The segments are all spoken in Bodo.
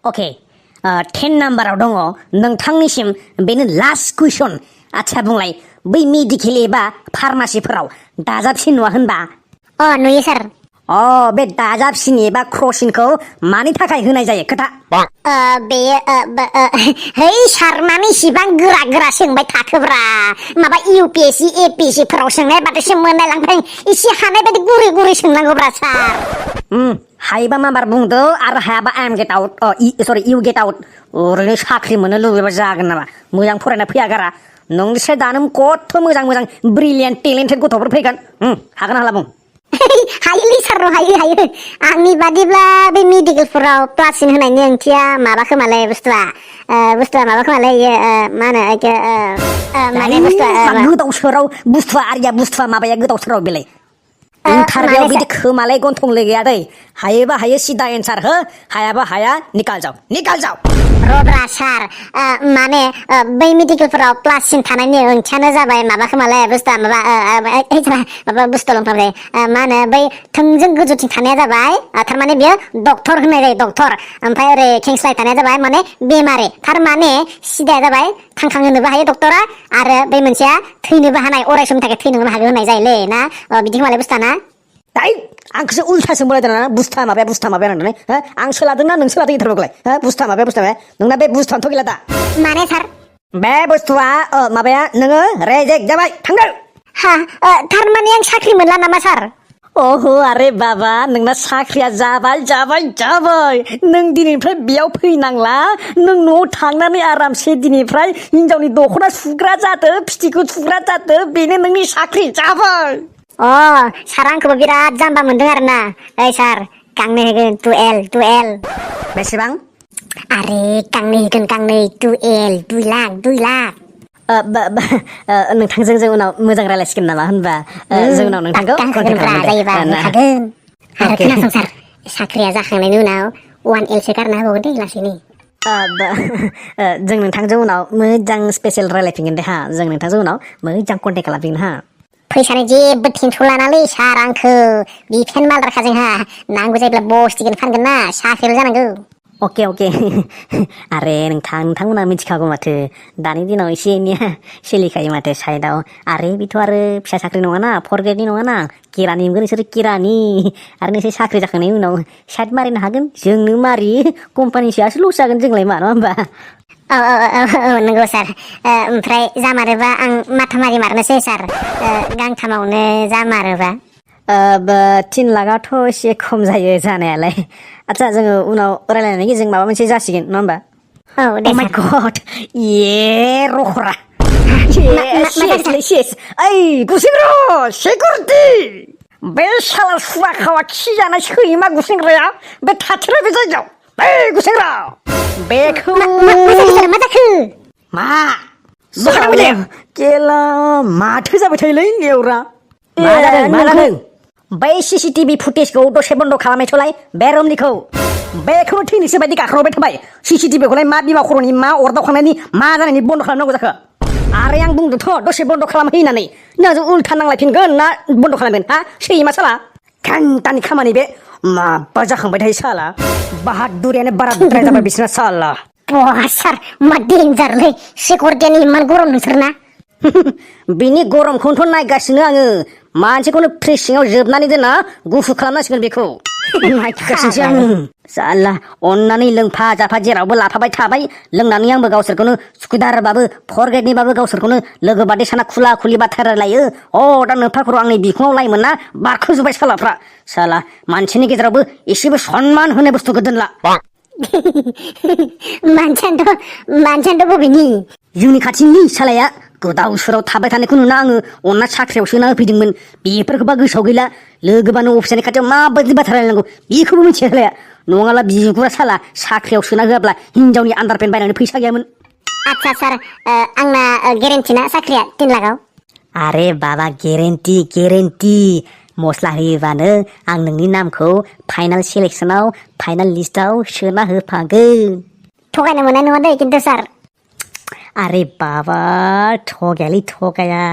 अके 10 नाम्बाराव दङ नोंथांनिसिम बेनो लास्ट कुइसन आच्छा बुंलाय बै मेडिकेल एबा फार्मासिफोराव दाजाबसिन नुवा होनबा नुयो सार बे दाजाबसिन एबा क्रसिनखौ मानि थाखाय होनाय जायो खोथा बेयो है सार मानो इसिबां गोरा गोरा सोंबाय थाखोब्रा माबा UPSC APSC फोराव सोंनाय बाथायसो मोनलायलांबाय एसे हानाय बायदि गुरै गुरै सोंनांगौब्रा सार हायोबा माबार बुंदो आरो हायाबा आइ एम गेट आउट सरि इउ गेट आउट ओरैनो साख्रि मोननो लुबैबा जागोन नामा मोजां फरायना फैया गारा नोंसोर दानो कत मोजां मोजां ब्रिलियेन्ट टेलेन्टेड गथ'फोर फैगोन हागोन हाला बुं हायोलै सार हायो आंनि बादिब्ला बे मेडिकेलफोराव प्लासिन होनायनि ओंथिया माबा खोमालाय बुस्थुआ माबा खोमालाय मा होनो माने बुस्थुआ गोदाव सोराव बुस्थुआ आरिया बुस्थुआ माबाया गोदाव सोराव बेलाय इन्टारभिउ बिदि खोमालाय गन्थंले गैया दै हायोबा हायो सिदा एन्सार हो हायाबा हाया निकाल जाव रब्रा सार माने बै मेडिकेलफोराव प्लासिन थानायनि ओंथियानो जाबाय माबा खोमालाय बुस्थुआ माबा बुस्थु लंफ्राय मा होनो बै थोंजों गोजौथिं थानाया जाबाय थारमाने बेयो डक्टर होननाय जायो डक्टर ओमफ्राय ओरै खेंस्लाय थानाया जाबाय माने बेमारि थारमाने सिदाया जाबाय थांखांहोनोबो हायो डक्टरा आरो बै मोनसेया थैनोबो हानाय अराय समनि थाखाय थैनोबो हागौ होननाय जायोलै ना बिदि खोमालाय बुस्थुआ ना आंखौसो उल्थासो मोनलायदों ना बुस्थुआ माबाया होननानै आं सोलादोंना नों सोलादों इन्टारभिउखौलाय बुस्थुआ माबाया नोंना बे बुस्थुआनोथ' गैला दा माने सार बे बुस्थुआ माबाया नोङो रेजेक्ट जाबाय थांदो थारमाने आं साख्रि मोनला नामा सार ओहो आरे बाबा नोंना साख्रिया जाबाय नों दिनैनिफ्राय बेयाव फैनांला नों न'आव थांनानै आरामसे दिनैनिफ्राय हिनजावनि दख'ना सुग्रा जादो फिथिखौ सुग्रा जादो बेनो नोंनि साख्रि जाबाय सार आंखौबो बिराद जाम्बा मोनदों आरोना ओइ सार गांनै होगोन 2L बेसेबां आरे गांनै होगोन गांनै 2 लाख नोंथांजों जों उनाव मोजां रायलायसिगोन नामा होनबा जों उनाव नोंथांखौ कन्टेक्ट खालामगोन आरो खोनासं सार साख्रिया जाखांनायनि उनाव 1Lसो गारना होबावगोन दे लासैनो जों नोंथांजों उनाव मोजां स्पेसियेल रायलायफिनगोन दे जों नोंथांजों उनाव मोजां कन्टेक्ट खालामफिनगोन फैसानि जेबो टेनसन लानालै सार आंखौ बिफेन मालदारखा जोंहा नांगौ जायोब्ला बस टिकेट फानगोन ना साख्रिल' जानांगौ अके आरे नोंथांमोना मिथिखागौ माथो दानि दिनाव एसे एनैया सोलिखायो माथो साइडआव आरे बेथ' आरो फिसा साख्रि नङाना 4 ग्रेडनि नङाना केरानि मोनगोन नोंसोर केरानि आरो नोंसोर साख्रि जाखांनायनि उनाव साइड मारिनो हागोन जोंनो मारियो कम्पानिसोआसो लस जागोन जोंलाय मा नङा होमबा नंगौ सार ओमफ्राय जामारोबा आं माथा मारनोसै सार गांथामावनो जामारोबा 3 लाखआथ' एसे खम जायो जानायालाय आच्छा जोङो उनाव रायलायनायनि गेजेरजों माबा मोनसे जासिगोन नङा होमबा दे माय गड रखरा सेस ओइ गुसेंग्रा सिकिउरिटि बे साला सुवा खावा खि जानाय सैमा गुसेंग्राया बे थाथेरा बे जायगायाव ओइ गुसेंग्रा बेखौ मा जाखो मा केला माथो जाबाय थायोलै लेवरा मा जादों बै CCTV फुटेजखौ दसे बन्द' खालामनायसोलाय बे रुमनिखौ बेखौनो थैनोसो बायदि गाख्रबबाय थाबाय CCTVखौलाय मा बिमा खर'नि मा अरदावखांनायनि मा जानायनि बन्द' खालामनांगौ जाखो आरो आं बुंदोंथ' दसे बन्द' खालामहै होननानै नोंजों उल्था नांलायफिनगोन ना बन्द' खालामगोन सैमा साला घन्टानि खामानि बे माबा जाखांबाय थायो साला बाहादुरियानो बाराद्राय जाबाय बिसोरना साला सार मा डेन्जारलै सिकिउरिटियानो इमान गरम नोंसोरना बिनि गरमखौथ' नायगासिनो आङो मानसिखौनो फ्रिज सिङाव जोबनानै दोनना गुसु खालामनांसिगोन बेखौ नायगासिनोसै आं साला अननानै लोंफा जाफा जेरावबो लाफाबाय थाबाय लोंनानै आंबो गावसोरखौनो सुखुदारबाबो 4 ग्रेडनिबाबो गावसोरखौनो लोगो बादि साना खुला खुलि बाथ्रा रायलायो दा नोंफा खर' आंनि बिखुङाव लायमोन ना बारखोजोब्बाय सालाफ्रा साला मानसिनि गेजेरावबो एसेबो सनमान होनाय बुस्थुखौ दोनला मानसियानोथ' बबेनि जोंनि खाथिनि सालाया गोदाव सोराव थाबाय थानायखौ नुना आङो अनना साख्रियाव सोना होफैदोंमोन बेफोरखौबा गोसोआव गैला लोगोबानो अफिसनि खाथियाव माबायदि बाथ्रा रायलायनांगौ बेखौबो मिथिया सालाया नङाला बिगुरा साला साख्रियाव सोना होआब्ला हिनजावनि आन्दारपेन्ट बायनानै फैसा गैयामोन आच्छा सार आंना गेरेन्टि ना साख्रिया 3 लाखआव आरे बाबा गेरेन्टि मस्ला होयोबानो आं नोंनि नामखौ फाइनाल सिलेक्सनाव फाइनाल लिस्टआव सोना होफागोन थगायनो मोननाय नङा दे खिन्थु सार आरे बाबा थगायालै थगाया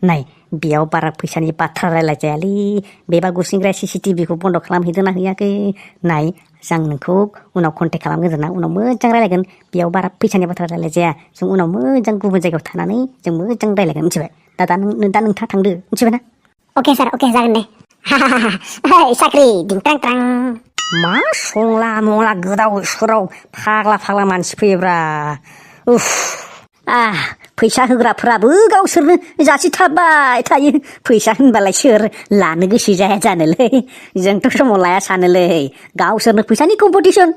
नाय बेयाव बारा फैसानि बाथ्रा रायलायजायालै बेबा गुसिंग्राया CCTV खौ बन्द' खालामहैदोंना हैयाखै नाय जों नोंखौ उनाव कन्टेक्ट खालामगोन ना उनाव मोजां रायलायगोन बेयाव बारा फैसानि बाथ्रा रायलायजाया जों उनाव मोजां गुबुन जायगायाव थानानै जों मोजां रायलायगोन मिथिबाय दा नोंथाङा थांदो मिथिबाय ना अके सार अके जागोन दे हाय साख्रि दिं ट्रां ट्रां मा संला मंला गोदाव सोराव फाग्ला मानसि फैयोब्रा उफ फैसा होग्राफोराबो गावसोरनो जासिथाबबाय थायो फैसा होनबालाय सोर लानो गोसो जाया जानोलै जोंथ' समाव लाया सानोलै गावसोरनो फैसानि कम्पिटिसन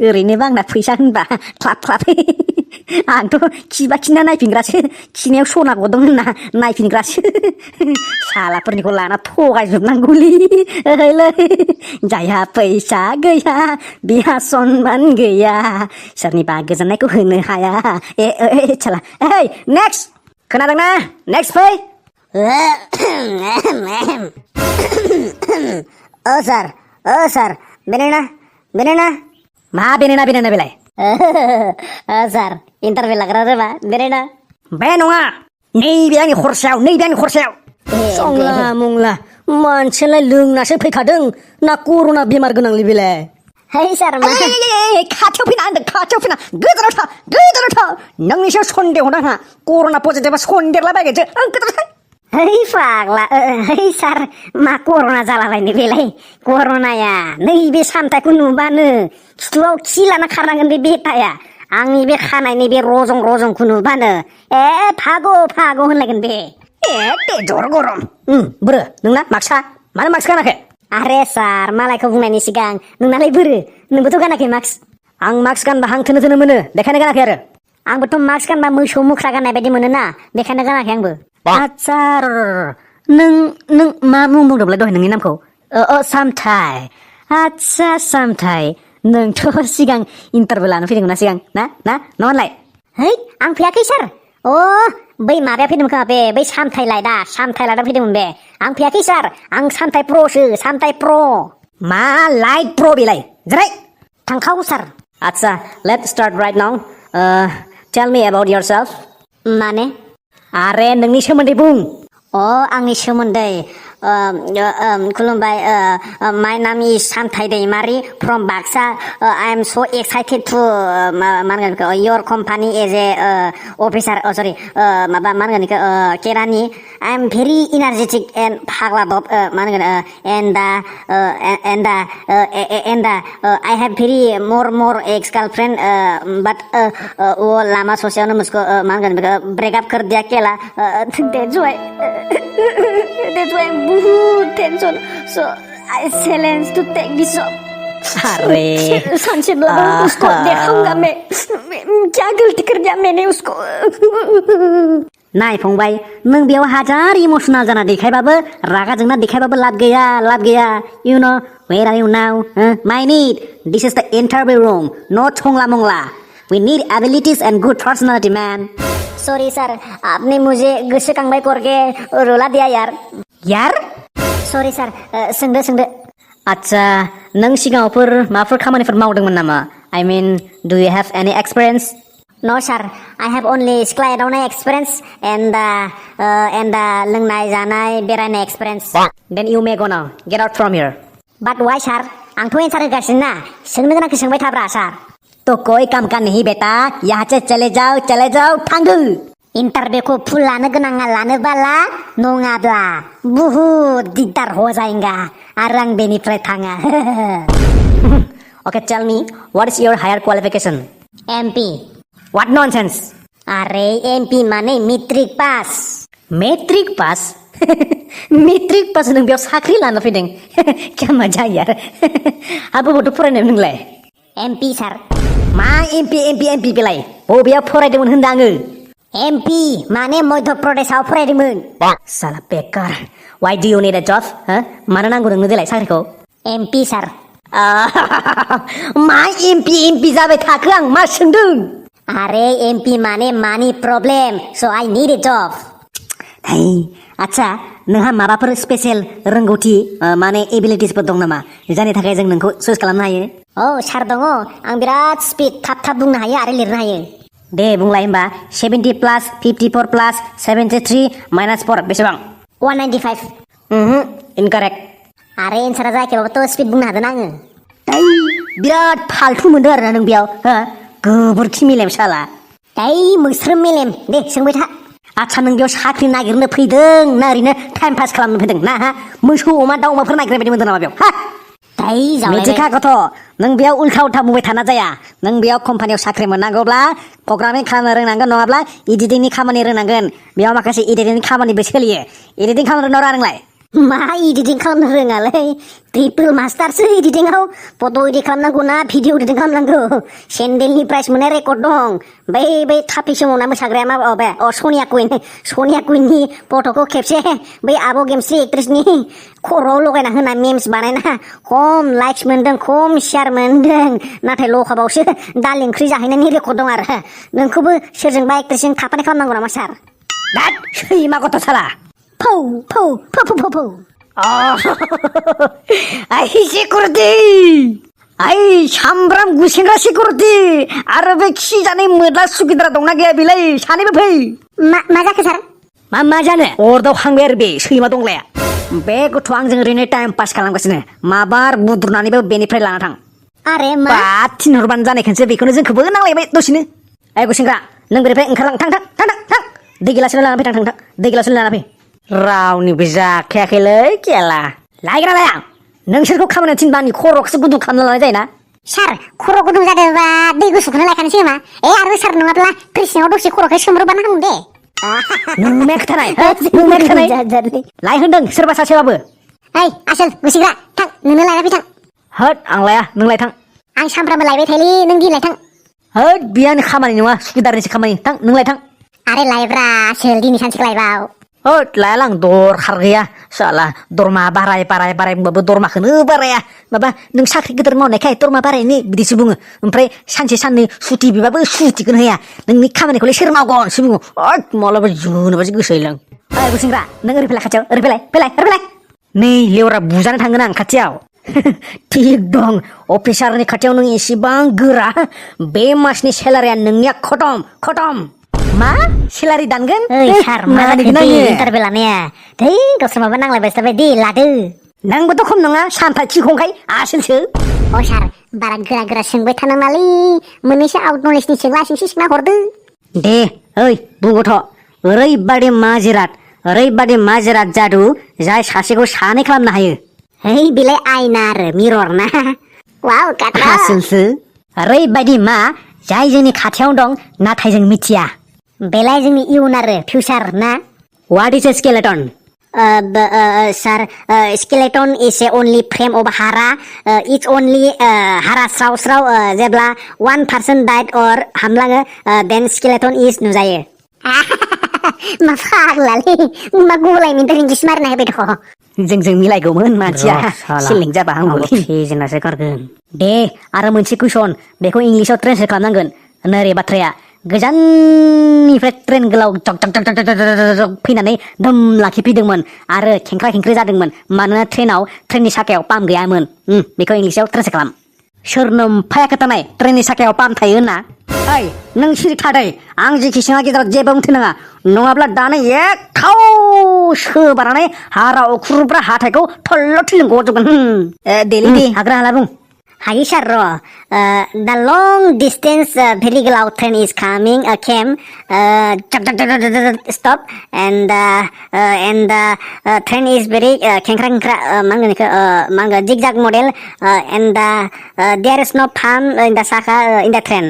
ओरैनोबा आंना फैसा होनबा ख्लाब आंथ' खिना नायफिनग्रासो खिनायाव सना गदों होनना नायफिनग्रासो सालाफोरनिखौ लाना थगायजोबनांगौलै ओरैलै जायहा फैसा गैया बिहा सनमान गैया सोरनिबा गोजोननायखौ होनो हाया चला नेक्स्ट खोनादोंना नेक्स्ट फै सार बेनो मा बेना बेलाय सार इन्टारभिउ लाग्रा रोबा बेनो बे नङा नैबे आंनि खरसायाव संला मंला मानसियालाय लोंनासो फैखादों ना कर'ना बेमार गोनांलै बेलाय है सार मा खाथियाव फैना गोजानाव था नोंनि सायाव सन्देह नाङा कर'ना पजिटिभा सन्देरला बायगोनसो आं गोजानाव था है फाग्ला है सार मा कर'ना जालाबायनो बेलाय कर'नाया नैबे सामथायखौ नुबानो खिथुआव खि लाना खारनांगोन बे बेटाया आंनि बे खानायनि बे रजंखौ नुबानो फागो होनलायगोन बे तेजर गरम बोरो नोंना माक्सा मानो माक्स गानाखै आरे सार मालायखौ बुंनायनि सिगां नोंनालाय बोरो नोंबोथ' गानाखै माक्स आं माक्स गानबा हां थोनो मोनो बेखायनो गानाखै आरो आंबोथ' माक्स गानबा मोसौ मोख्रा गाननाय बायदि मोनोना बेखायनो गानाखै आंबो आच्छा नों मा मुं बुंदोंमोनलाय दहाय नोंनि नामखौ सामथाय आच्छा सामथाय नोंथ' सिगां इन्टारभिउ लानो फैदोंमोन ना सिगां ना नङालाय है आं फैयाखै सार बै माबाया फैदोंमोन खोमा बै सामथाय लाइदा फैदोंमोन बे आं फैयाखै सार आं सामथाय प्र मा लाइट प्र बेलाय जिराय थांखाव सार आच्छा let's start right now tell me about yourself माने आरे नोंनि सोमोन्दै बुं आंनि सोमोन्दै खुलुमबाय माय नाम is Samthai Daimary from Baksa I am so excited to मा होनगोन बेखौ your company as a officer sorry माबा मा होनगोन बेखौ केरानि I am very energetic and फाग्ला बब मा होनगोन and I have very more ex girlfriend but वो लामा ससेयावनो मुझको मा होनगोन बेखौ ब्रेकअप कर दिया केला that's why I'm बहुत tension so I challenge to take this job अरे सांचे ब्लॉग उसको देखाऊंगा मैं क्या गलती कर दिया मैंने उसको नाय फंबाय नों बेयाव हाजार इमोसनेल जाना देखायबाबो रागा जोंना देखायबाबो लाब गैया you know where are you now my need this is the interview room not छंला मंगला we need abilities and good personality man sorry sir आपने मुझे गोसोखांबाय करके रुला दिया यार सॉरी सर सोंदो आच्छा नों सिगाङावफोर माबाफोर खामानिफोर मावदोंमोन नामा I mean do you have any experience No sir I have only सिख्ला एदावनाय experience and लोंनाय जानाय बेरायनाय experience Then you may go now get out from here But why sir आंथ' एन्सार होगासिनो ना सोंनो गोनांखौ सोंबाय थाब्रा सार तो कोई काम का नहीं बेटा यहाँ से चले जाओ थांदो इन्टारभिउखौ फुल लानो गोनाङा लानोबाला नङाब्ला बुहुद दिगदार हो जाएगा आरो आं बेनिफ्राय थाङा Okay tell me what is your higher qualification MP What nonsense अरे MP माने मेट्रिक पास मेट्रिक पास नों बेयाव साख्रि लानो फैदों क्या मजा यार आबो बड फरायनाय नोंलाय MP सार मा MP बेलाय बबेयाव फरायदोंमोन होनदों आङो MP माने मध्य प्रदेशआव फरायदोंमोन साला बेकार Why do you need a job मानो नांगौ नोंनो देलाय साख्रिखौ MP सार मा MP जाबाय थाखो आं मा सोंदों अरे MP माने मानि problem so I need a job आच्छा नोंहा माबाफोर स्पेशल रोंगौथि माने एबिलिटिसफोर दं नामा जायनि थाखाय जों नोंखौ चुज खालामनो हायो सार दङ आं बिराद स्पिड थाब बुंनो हायो आरो लिरनो हायो दे बुंलाय होमबा 70 प्लास 54 प्लास 73 माइनास 4 बेसेबां 195 इनकारेक्ट आरो एन्सारा जायाखैबाबोथ' स्पिड बुंनो हागोन आङो बिराद फालथु मोनदों आरोना नों बेयाव हो गोबोरखि मेलेम साला मोस्रोम मेलेम दे सोंबाय था आच्छा नों बेयाव साख्रि नागिरनो फैदों ना ओरैनो टाइम पास खालामनो फैदों ना हा मोसौ अमा दाउ अमाफोर नागिरनाय बायदि मोनदों नामा बेयाव हा मिथिखागौथ' नों बेयाव उल्था उल्था बुंबाय थाना जाया नों बेयाव कम्पानियाव साख्रि मोननांगौब्ला प्रग्रामिं खालामनो रोंनांगोन नङाब्ला इडिटिंनि खामानि रोंनांगोन बेयाव माखासे इडिटिंनि खामानिबो सोलियो इडिटिं खालामनो रोंना रोङा नोंलाय मा इडिटिं खालामनो रोङालै ट्रिपल मास्टारसो इडिटिंआव फट' इडिट खालामनांगौ ना भिडिअ इडिटिं खालामनांगौ सेन्डेलनि प्राइज मोननाय रेकर्ड दं बै थाफि समाव ना मोसाग्राया मा बे सनिया कुइननि फट'खौ खेबसे बै आब' गेमस्रि एक्ट्रेसनि खर'आव लगायना होना मेम्स बानायना खम लाइक्स मोनदों खम शेयार मोनदों नाथाय लकाबावसो दाल ओंख्रि जाहैनायनि रेकर्ड दं आरो नोंखौबो सोरजोंबा एक्ट्रेसजों थाफानाय खालामनांगौ नामा सार दाद सैमा गथ' साला फौ आइ सिकिउरिटि आइ सामब्राम गुसेंग्रा सिकिउरिटि आरो बे खि जानाय मोद्ला सुगिद्रा दंना गैया बेलाय सानैबो फै मा जाखो सार मा जानो अरदाव खांबाय आरो बे सैमा दंलाया बे गथ'आ आंजों ओरैनो टाइम पास खालामगासिनो माबार बुद्रुनानैबो बेनिफ्राय लाना थां आरे मा बा थिनहरबानो जानायखायसो बेखौनो जोंखौबो नांलायबाय दसेनो ओइ गुसेंग्रा नों बेनिफ्राय ओंखारलां थां दै गिलासखौनो लाना फै थां दै गिलासखौनो लाना फै रावनिबो जाखायाखैलै केला लायग्रा लाया नोंसोरखौ खामानियाव थिनबा आंनि खर'खौसो गुदुं खालामना लानाय जायोना सार खर' गुदुं जादोंबा दै गुसुखौनो लायखानोसै नामा आरो सार नङाब्ला फ्रिजआव दसे खर'खौ सोमब्रबा हामगोन दे नों खिथानाय लाय होनदों सोरबा सासेबाबो ओइ आसोल गुसिग्रा थां नोंनो लायना फै थां होद आं लाया नों लाय थां आं सानफ्रामबो लायबाय थायोलै नों दिनै थां होद बियो आंनि खामानि नङा सुकिदारनिसो खामानि थां नों लाय थां आरे लायब्रा आसोल दिनै सानसेखौ लायबाव होद लायालां दरखार गैया साला दरमा बाराय बुंबाबो दरमाखौनो बाराया माबा नों साख्रि गिदिर मावनायखाय दरमा बारायनो बिदिसो बुङो ओमफ्राय सानसे साननै सुटि बिबाबो सुटिखौनो होया नोंनि खामानिखौलाय सोर मावगोनसो बुङो मालाबा जुनोबासो गोसो होलां ओइ गुसेंग्रा नों ओरै फैलाय खाथियाव ओरै फैलाय नै लेवरा बुजानो थांगोन आं खाथियाव थिग दं अफिसारनि खाथियाव नों एसेबां गोरा बे मासनि सेलारिया नोंनिया खतम मा सेलारि दानगोन ओइ सार मा जादों इन्टारभिउ लानाया गावसोर माबा नांलायबायसो दे लादो नोंबोथ' खम नङा सानफा खिखंखाय आसोलसो सार बारा गोरा सोंबाय थानाङालै मोननैसो आउट नलेजनि सोंना हरदो दे ओइ बुंगथ' ओरैबादि माजिराद जादु जाय सासेखौ सानै खालामनो हायो बेलाय आयना आरो मिरर ना वाव काटा आसोलसो ओरैबायदि मा जाय जोंनि खाथियाव दं नाथाय जों मिथिया बेलाय जोंनि इयुन आरो फिउचार ना what is a skeleton sir skeleton is a only frame of हारा इट्स अनलि हारा स्राव जेब्ला 1% डाइट अर हामलाङो देन स्केलेटन इज नुजायो मा फाग्लालै मा गलाय मिन्टार इंलिस मारिना होबाय दङ जोंजों मिलायगौमोन मानसिया सिलिं जाबा आंबो फेजेनासो गारगोन दे आरो मोनसे कुइसन बेखौ इंलिसाव ट्रेन्सलेट खालामनांगोन नोरै बाथ्राया गोजाननिफ्राय ट्रेन गोलाव जग फैनानै दम लाखिफैदोंमोन आरो खेंख्रा जादोंमोन मानोना ट्रेननि साखायाव पाम्प गैयामोन बेखौ इंलिसाव ट्रेन्सलेट खालाम सोरनो फाया खोथानाय ट्रेननि साखायाव पाम्प थायो होनना ओइ नों सिरि थादै आं जेखि सोङा गेजेराव जेबो बुंथ'नाङा नङाब्ला दानो एक थाव सोबारनानै हारा अख्रुब्रा हाथायखौ थल्ल' थिल्लं गजोबगोन दे हाग्रा हाला बुं हायो सार र' दा लं डिस्टेन्स भेरि गोलाव train is coming came stop and train is very खेंख्रा मा होनगोन बेखौ मा होनगोन zigzag model and there is no pump in the साखा इन द ट्रेन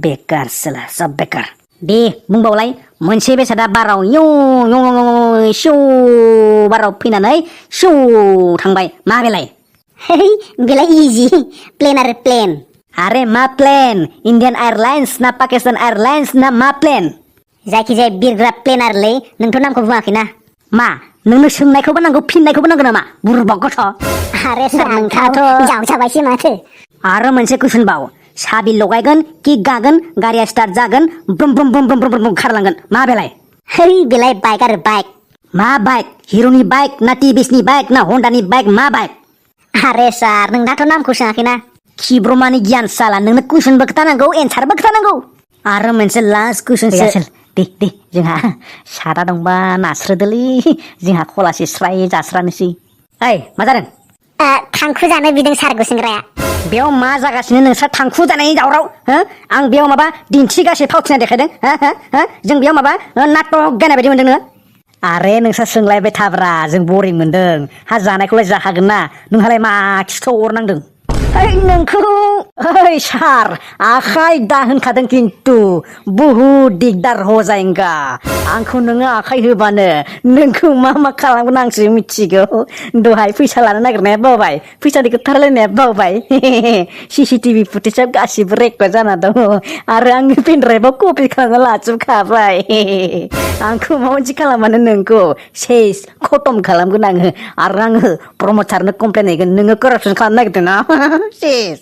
बेकार सोला सब बेकार दे बुंबावलाय मोनसे बेसादा बाराव सिउ बाराव फैनानै सिउ थांबाय मा बेलाय बेलाय इजि प्लेन आरो प्लेन आरे मा प्लेन इन्डियान एयारलाइन्स ना पाकिस्तान एयारलाइन्स ना मा प्लेन जायखिजाया बिरग्रा प्लेन आरोलै नोंथ' नामखौ बुङाखैना मा नोंनो सोंनायखौबो नांगौ फिननायखौबो नांगौ नामा बुरबक गथ' आरे सार नोंथाङाथ' जावजाबायसो माथो आरो मोनसे कुइसन बाव साबि लगायगोन किक गागोन गारिया स्टार्ट जागोन ब्रुम खारलांगोन मा बेलाय बेलाय बाइक आरो बाइक मा बाइक हिर'नि बाइक ना टिभिएसनि बाइक ना हन्डानि बाइक मा बाइक आरे सार नोंनाथ' नामखौ सोङाखैना खिब्रमानि गियान साला नोंनो कुइसनबो खोथानांगौ एन्सारबो खोथानांगौ आरो मोनसे लास्ट कुइसन दे जोंहा सारा दंबा नास्रोदोलै जोंहा खलासे स्राय जास्रानोसै ओइ मा जादों थांखु जानो बिदों सार गुसेंग्राया बेयाव मा जागासिनो नोंस्रा थांखु जानायनि दावराव हो आं बेयाव माबा दिन्थिगासे फावथिना देखायदों हो जों बेयाव माबा नाटक गायनाय बायदि मोनदों नोङो आरे नोंस्रा सोंलायबाय थाब्रा जों बरिं मोनदों हा जानायखौलाय जाखागोन ना नोंहालाय मा खिथाव अरनांदों ओइ नोंखौ ओइ सार आखाइ दा होनखादों खिन्थु बुहुद दिगदार हो जायेंगा आंखौ नोङो आखाइ होबानो नोंखौ मा खालामगोन आंसो मिथिगौ दहाय फैसा लानो नागिरनाया बावबाय फैसानि खोथा रायलायनाया बावबाय सिसिटिभि फुटेजआव गासिबो रेकर्ड जाना दङ आरो आंनि पेनड्राइभआव कपि खालामना लाजोबखाबाय आंखौ माबा मोनसे खालामबानो नोंखौ सेस खतम खालामगोन आङो आरो आङो प्रमद सारनो कमप्लेन हैगोन नोङो कारापसन खालामनो नागिरदों ना सेस